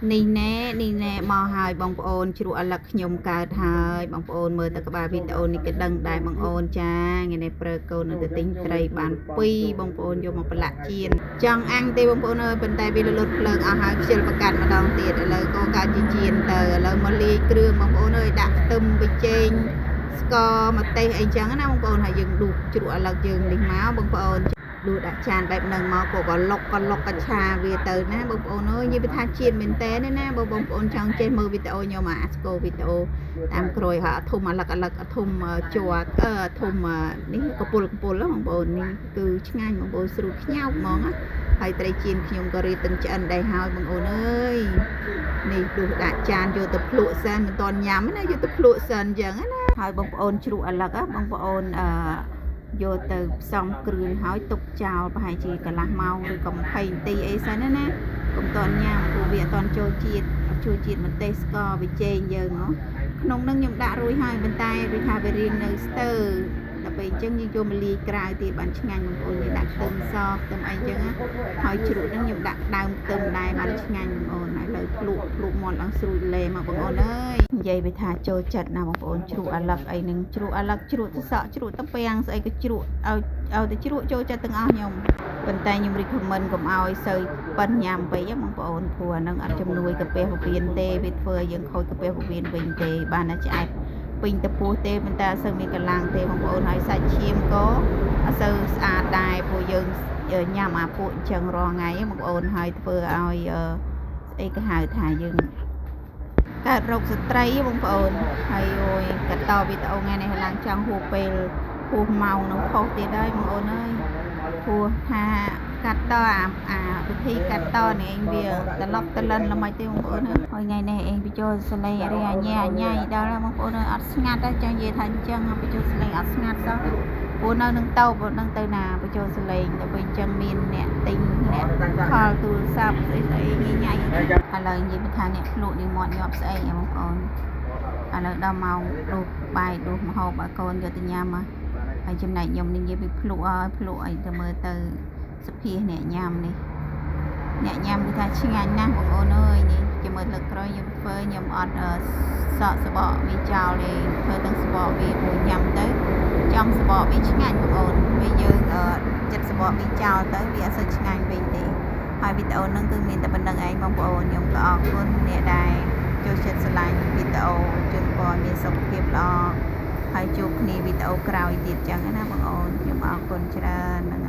នេះណែនេះណែមកហើយបងប្អូនជ្រក់អាឡឹកខ្ញុំកើតហើយបងប្អូនមើលតែក្បាលវីដេអូនេះក៏ដឹងដែរបងអូនចាថ្ងៃនេះប្រើកូននៅទៅទិញត្រីបាន2បងប្អូនយកមកប្រឡាក់ចៀនចង់អាំងទេបងប្អូនអើយប៉ុន្តែវាលលត់ភ្លើងអស់ហើយខ្ជិលប្រកាត់ម្ដងទៀតឥឡូវក៏កើតជាចៀនទៅឥឡូវមកលាយគ្រឿងបងប្អូនអើយដាក់ខ្ទឹមប៊ីចេងស្ករម្ទេសអីចឹងណាបងប្អូនហើយយើងដួសជ្រក់អាឡឹកយើងនេះមកបងប្អូន ដួសដាក់ចានបែបហ្នឹងមកក៏លុកក៏លុកកឆាវាទៅណាបងប្អូនអើយនិយាយពីថាជាតិមែនតើណាបើបងប្អូនចង់ចេះមើលវីដេអូខ្ញុំអាស្គរវីដេអូតាមក្រោយហើយអធុំអាលឹកអាលឹកអធុំជ័រអឺធុំនេះកពុលកពុលបងប្អូននេះគឺឆ្ងាញ់បងប្អូនស្រួលខ្ញោកហ្មងណាហើយត្រីចៀនខ្ញុំក៏រៀបទាំងឆ្អិនដែរហើយបងប្អូនអើយនេះដួសដាក់ចានយកទៅភ្លក់សិនមិនតាន់ញ៉ាំណាយកទៅភ្លក់សិនអញ្ចឹងណាហើយបងប្អូនជ្រក់អាលឹកបងប្អូនអឺ យកទៅផ្សំគ្រឿងហើយទុកចោលប្រហែលជាកន្លះម៉ោងឬក៏20នាទីអីសិនណាណាកុំតន់ញ៉ាំព្រោះវាអត់តន់ចូលជាតិអត់ចូលជាតិម្ទេសស្ករប៊ីចេងយើងហ៎ក្នុងនឹងខ្ញុំដាក់រួចហើយប៉ុន្តែដូចថាវារៀងនៅស្ទើរដល់ពេលអញ្ចឹងយើងយកមកលាយក្រៅទៀតបានឆ្ងាញ់បងប្អូនយើងដាក់ខ្ទឹមសខ្ទឹមអីអញ្ចឹងណាហើយជ្រក់ហ្នឹងខ្ញុំដាក់ដើមខ្ទឹមដែរបានឆ្ងាញ់បងប្អូនហើយលើភ្លក់ភ្លក់មាត់ឡើងស្រួយលេមកបងប្អូនអើយនិយាយវាថាចូលចិត្តណាបងប្អូនជ្រក់អាឡឹកអីហ្នឹងជ្រក់អាឡឹកជ្រក់ទៅសក់ជ្រក់ទៅពាំងស្អីក៏ជ្រក់ឲ្យឲ្យតែជ្រក់ចូលចិត្តទាំងអស់ខ្ញុំប៉ុន្តែខ្ញុំ recommend កុំឲ្យសូវប៉ិនញ៉ាំពេកហ៎បងប្អូនព្រោះអាហ្នឹងអត់ជំនួយកាពះពោះវៀនទេវាធ្វើឲ្យយើងខូចកាពះពោះវៀនវិញទេបានតែឆ្អែតពេញទៅពោះទេប៉ុន្តែអត់សូវមានកម្លាំងទេបងប្អូនហើយសាច់ឈាមក៏អត់សូវស្អាតដែរព្រោះយើងញ៉ាំអាពួកអញ្ចឹងរាល់ថ្ងៃហ៎បងប្អូនហើយធ្វើឲ្យអឺស្អីគេហៅថាយើងកើតរោគស្ត្រីហ៎បងប្អូនហើយអូយកតវីដេអូថ្ងៃនេះឡើងចង់ហួសពេលហួសម៉ោងនឹងផុសទៀតហើយបងប្អូនអើយព្រោះថាកាត់តអាអាវិធីកាត់តនេះឯងវាត្រឡប់ត្រលិនល្មិចទេបងប្អូនអើយហើយថ្ងៃនេះឯងបញ្ចូលសលេងរីអញ្ញាអញ៉ៃដល់ហើយបងប្អូនអើយអត់ស្ងាត់ទេចង់និយាយថាអញ្ចឹងបញ្ចូលសលេងអត់ស្ងាត់សោះព្រោះនៅនឹងតូបនឹងទៅណាបញ្ចូលសលេងដល់ពេលអញ្ចឹងមានអ្នកទិញអ្នកខលទូរស័ព្ទស្អីស្អីញ៉ៃញ៉ៃឥឡូវនិយាយថាអ្នកភ្លក់នេះមាត់ញាប់ស្អីហ៎បងប្អូនឥឡូវដល់ម៉ោងដួសបាយដួសម្ហូបឲ្យកូនយកទៅញ៉ាំហ៎ហើយចំណែកខ្ញុំនេះនិយាយពីភ្លក់ហើយភ្លក់អីទៅមើលទៅសភាអ្នកញ៉ាំនេះអ្នកញ៉ាំគឺថាឆ្ងាញ់ណាស់បងប្អូនអើយនេះចាំមើលលើកក្រោយខ្ញុំធ្វើខ្ញុំអត់សក់សបកវាចោលទេធ្វើទាំងសបកវាមួយញ៉ាំទៅចំសបកវាឆ្ងាញ់បងប្អូនពេលយើងចិត្តសបកវាចោលទៅវាអត់សូវឆ្ងាញ់វិញទេហើយវីដេអូហ្នឹងគឺមានតែប៉ុណ្្នឹងឯងបងប្អូនខ្ញុំក៏អរគុណអ្នកដែលចូលចិត្តស្រឡាញ់វីដេអូជូនពរមានសុខភាពល្អហើយជួបគ្នាវីដេអូក្រោយទៀតចឹងណាបងប្អូនខ្ញុំអរគុណច្រើនហ្នឹងហើយ។